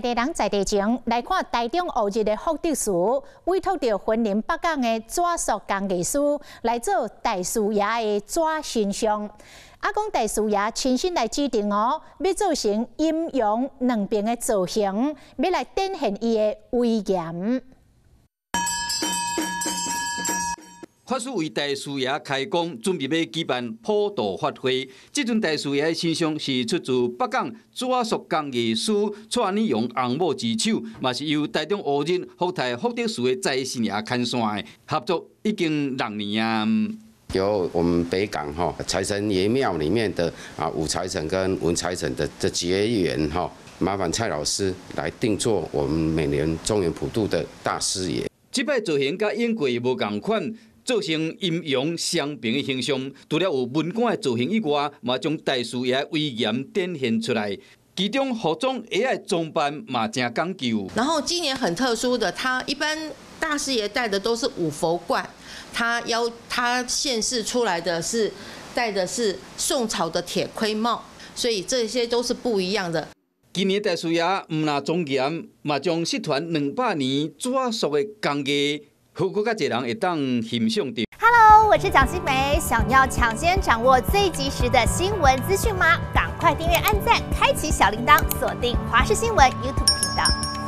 地人在地情，來看台中烏日的福德祠，委託著雲林北港的紙塑工藝師來做大師爺的紙神像。啊，講大師爺親身來指定哦，欲做成陰陽兩邊的造型，欲來展現伊的威嚴。法師為大師爺開工，準備欲舉辦普度法會。這尊大師爺的神像是出自北港紙塑工藝師蔡年榮翁某之手，嘛是由台中烏日福泰福德祠的財神爺牽線的，合作已經6年啊。由我們北港哈財神爺廟裡面的啊武財神跟文財神的這結緣哈，麻煩蔡老師來定做我們每年中元普渡的大師爺。這擺造型佮往過無仝款。做成陰陽雙平的形象，除了有文官的造型以外，嘛將大師爺威嚴展現出來。其中服裝鞋仔裝扮嘛誠講究。然後今年很特殊的，他一般大師爺戴的都是五佛冠，他要他顯示出來的是戴的是宋朝的鐵盔帽，所以這些都是不一樣的。今年大師爺毋但莊嚴，嘛將失傳200年紙塑的工藝。好，閣較濟人會當欣賞著。 Hello，我是蔣新梅，想要搶先掌握最及時的新聞資訊嗎？趕快訂閱、按讚、開啟小鈴鐺，鎖定華視新聞 YouTube 頻道。